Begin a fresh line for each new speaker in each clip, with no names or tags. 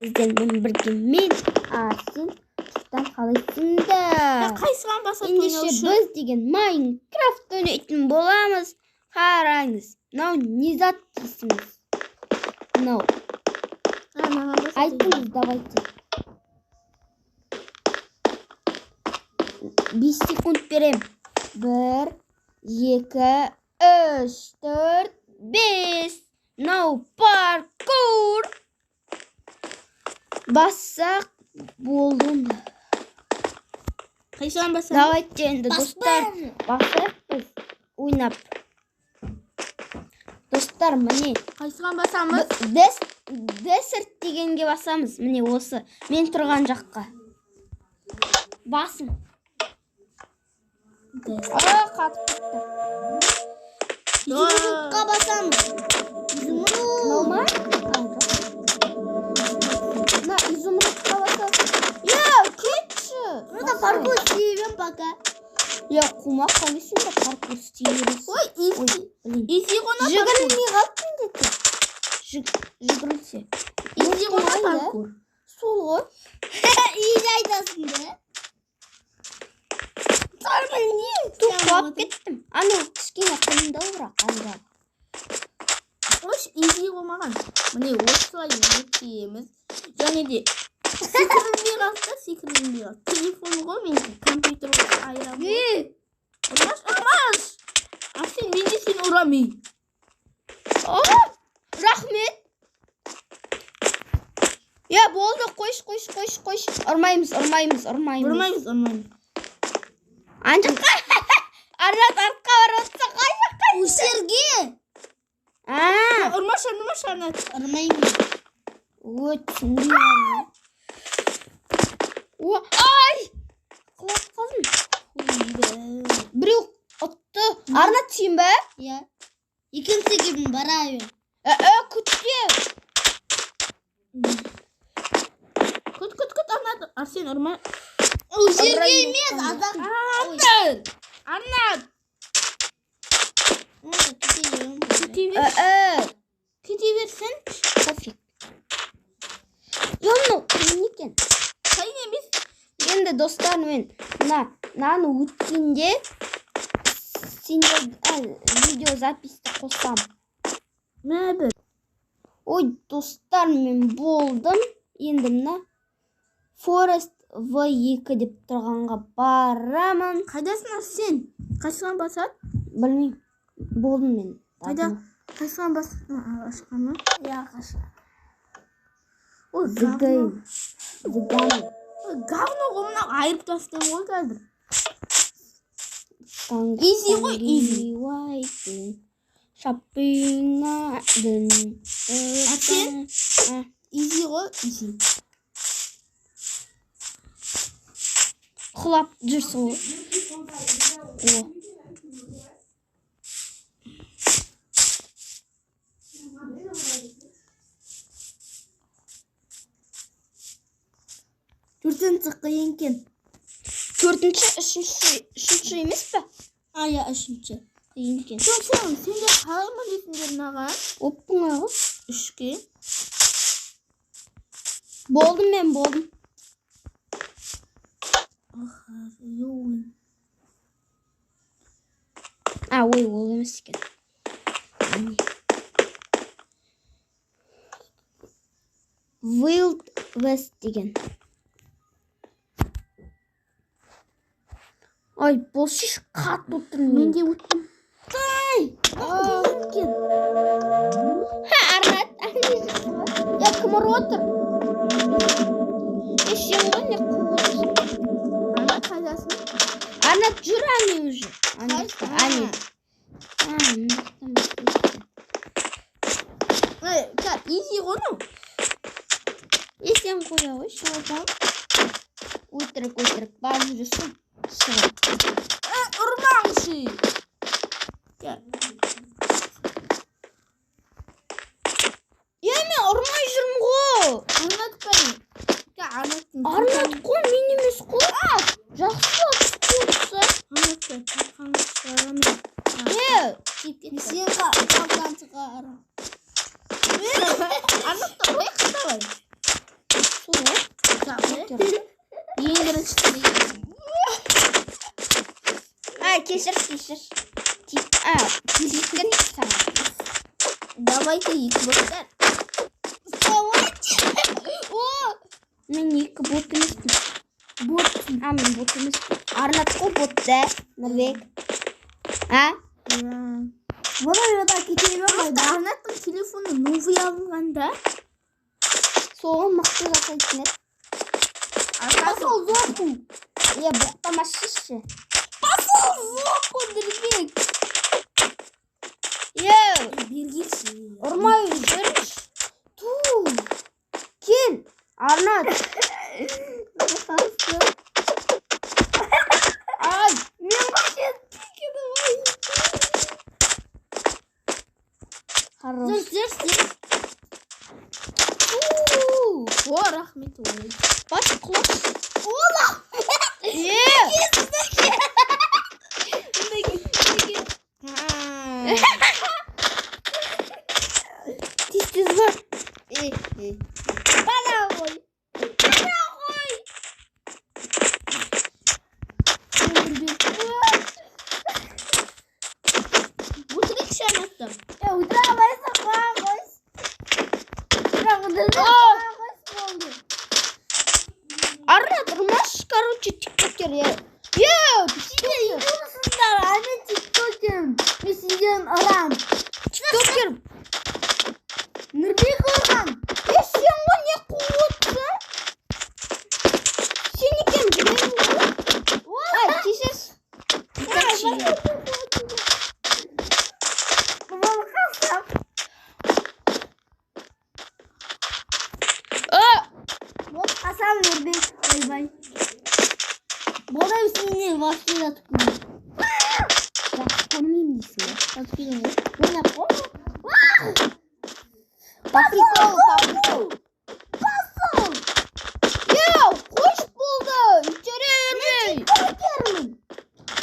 Сіздермен бірге мен, Арсен. Достар, қалайсыңдар?
Қайсыған басады
Ендеше
ойнау үшін?
біз деген Майнкрафт ойнайтын боламыз. Қараңыз, мынау не зат дейсіңіз? Мынау.
А, маған басады.
Айтыңыз, давайте. 5 секунд берем. 1, 2, 3, 4, 5. Мынау паркур. Бассақ болды онда.
Қайсыған басады?
Давайте енді, достар, басайық біз ойнап. Достар, міне.
Қайсыған басамыз?
Десерт дегенге басамыз. Міне осы. Мен тұрған жаққа. Басын. А, қатып кетті.
Изумрудқа
басамыз. Изумруд. Мынау ма? А, жоқ. Мына изумрудқа басасың. Е, кетші.
Ну да паркур істеймін пока.
Е, қумақ қалайсың да паркур істей бересің.
Ой,
Ой,
изи.
блин.
Изи ғана паркур.
Жүгірілмей қалды міндетті. Жүгірілсе.
Изи ғана
Оңай да.
паркур.
Сол ғой.
Изи айтасың да.
Ту құлап кеттім. Анау кішкене қиындау бірақ анда.
Ой, изи ғой маған. Міне осылай өтеміз. Және де секірілмей қалды да, секірілмей қалды. Телефон ғой менікі, компьютер ғой, айырам ғой. Ұрмаш, ұрмаш! Арсен, мен де сені ұрамын.
О, рахмет. Е, болды, қойшы, қойшы, қойшы, қойшы. Ұрмаймыз, ұрмаймыз, ұрмаймыз.
Ұрмаймыз, ұрмаймыз.
Ана жаққа. Арнат артқа барып отырса, қай жаққа?
Осы жерге.
А,
Ұрмаш, ұрмаш, Арнат.
Ұрмаймын.
Ой, түсіндім аны. О, ай! Құлап қалдым. Біреу ұтты. Арнат, сен бе?
Иә. Екіншіге мен барайын.
Ә, күтте.
Күт, күт, күт, Арнат. Арсен, ұрма.
Осы жерге
Ұрайын
емес,
деп
азақ.
Арнат! Арнат!
Ой, кете беремін.
Кете
Ә,
бер.
ә.
Кете берсін.
Пофиг. Е, мынау қиын екен.
Қиын емес.
Енді, достар, мен мынаны өткенде сендер видеозаписьті қосам.
Мә бір.
Ой, достар, мен болдым. Енді мына Forest V2 деп тұрғанға барамын.
Қайдасың, Арсен? Қайсыған басады?
Білмеймін. Болдым мен.
Қайда? Қайсыған басады? Ашқан ма?
Иә, қаша.
Ой,
The
говно.
game. The game.
Ой, говно ғой мынау, айырып тастаймын ғой қазір.
Easy
ғой, easy.
Shopping.
Арсен? Изи ғой, изи.
Құлап жүрсің ғой. О.
Төртінші қиын екен.
Төртінші, үшінші, үшінші емес пе?
А, иә, үшінші. Қиын екен.
Жоқ, сен, сендер қалай мінесіңдер мынаған?
Оп-оңай ғой.
Үшке.
Болдым мен, болдым.
Ой.
А, ой, ол емес екен. Міне. Wild West деген. Ай, болшы, қатты отырмын
Мен
мен.
де өттім.
Қиын екен. Ха, Арнат, Я, кім ұрып отыр? Е, сен ғой, не қуып отырсың?
Арнат, қайдасың?
Арнат, жүр әне уже. Ана жақта, әне. А, мына жақтан бастайды.
Ой, изи ғой мынау.
Е, сен қоя қойшы. Өтірік, өтірік, барып жүрсің. Шығып.
Ә, ұрмаңшы.
Е, мен ұрмай жүрмін ғой.
Арнат қане? Арнаттың
Арнат қой, мен емес қой. Жақсы отырса.
Арнат қане? Шығарамын.
Е,
Тиіп кетті.
Сен қалтан шығарам.
Арнатты қояйық, давай.
Тиктокер.
Ең біріншісінде.
А, кешір, кешір. А, тиіп саған.
Давайте екі боттар.
О! Мен екі бот емеспін. Бот. А, мен бот емеспін. Арнат қой бот да, Нұрбек. А?
Бұны ода кете бермей.
Просто Арнаттың телефоны новый алынғанда.
Соған мықты жасайтын еді.
Пошел
в жопу.
Е, боқтамасшы.
Пошел в жопу, Нұрбек.
Е,
Бергеші.
ұрмай жүрші. Ту. Кел, Арнат. Ай,
Мен вообще давай.
Хорош.
Жүр, жүр, жүр.
Ту.
О, рахмет ой.
Бас құлаш.
Ола.
Е! Тез тез бар.
Е, е. Бара ғой. Бара ғой. Нұрбек.
Өтірікші Арнатты.
Е, отыра алмайсың, қоя қойшы. Бірақ отыра қойшы болды.
Арнат, ұрмашы, короче, тиктокер. Е, е,
Сендер ютубсыңдар, а мен тиктокермін. Мен сендерін ұрам.
Тиктокер.
Нұрбек ұрған.
Е, сен ғой не қуып отырсың? Сен екен білемін ғой. Ай, кешірші. Тиктокшы.
Бұл қасам.
Э,
Вот қасам Нұрбек. Ойбай. Бұны сендер вообще да түкірмей.
Жақсы көрмеймін дейсің ба?
Түкірмей. Ойнап қой.
По приколу, по приколу.
Пошел.
Е, қош болды. Итере бермей.
Тиктокермін.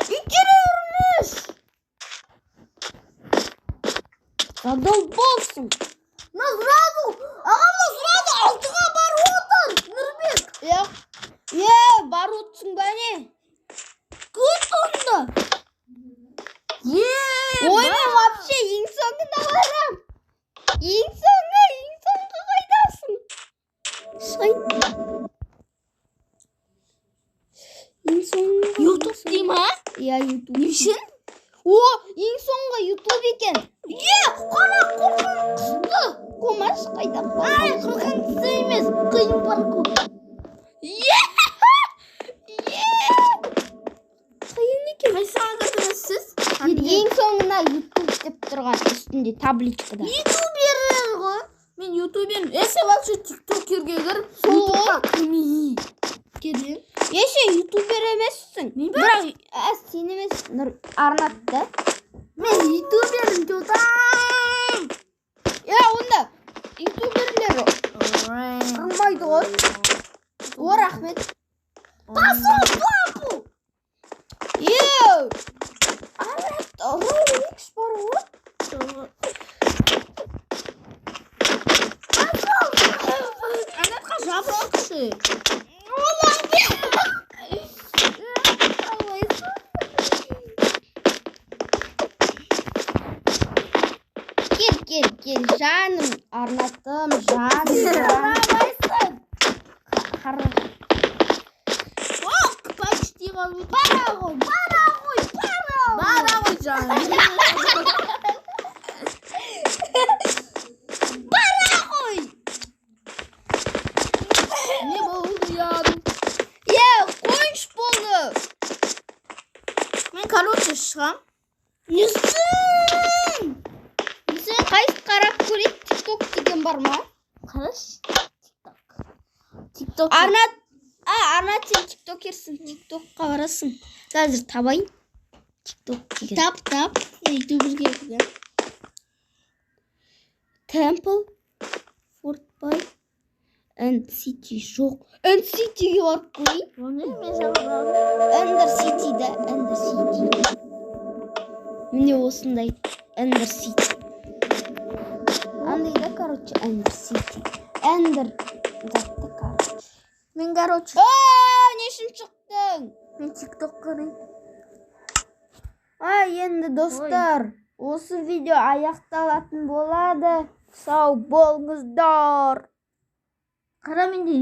Итере бермеш. Задолбалсың.
Мына сразу, аға, мына сразу алтыға барып отыр. Нұрбек.
Е, е, барып отырсың ба не?
Күт онда.
Е,
Ой, мен вообще ең соңында барам. Ең соңы, ең соңғы қайдасың? Шығайын. Ең соңғы.
Ютуб дей ма?
Иә, Ютуб.
Не үшін?
О, ең соңғы Ютуб екен. Е, қара қорқынышты. Қомаш қайда?
Ай, қорқынышты емес, қиын паркур.
Е! Е! Қиын екен.
Қайсыға кірдіңіз сіз?
Ең соңына Ютуб деп тұрған үстінде табличкада.
Ютуберлер ғой.
Мен ютубермін. Е, сен вообще тиктокерге кір.
Сол.
Ютубқа кірмей.
Келін.
Е, сен ютубер емессің.
Мен бе?
Бірақ ә, сен емес, Нұр Арнат та.
Мен ютубермін, тотам.
Е, онда ютуберлер ұрмайды ғой. О, рахмет.
Пошел в жопу.
Е! Арнат, ұру бар ғой.
Арнатқа жабылықшы.
Кел, кел, кел, жаным, Арнатым, жаным, жаным. Хорош.
О, почти қалып.
Бара ғой, бара ғой, бара ғой.
Бара ғой жаным.
Бара ғой.
Не болды ярым?
Е, қойынш болды.
Мен, короче, шығам.
Несін? Несін қайсы қарап көрейік, TikTok деген бар ма?
Қарашы. Тикток. Тикток.
Арнат, а, Арнат, сен тиктокерсің, тиктокқа барасың. Қазір табайын. Тикток деген.
Тап, тап. Мен ютуберге кіргем.
Temple, Fort by, End City жоқ. End City'ге барып көрейін.
Оны мен саған
Ender City'де, Ender City. Міне осындай Ender City. Андай да, короче, Ender City. Ender затты, короче.
Мен, короче,
А, не үшін шықтың?
Мен тикток қараймын.
А, енді, достар, осы видео аяқталатын болады. Сау болыңыздар.
Қара, менде.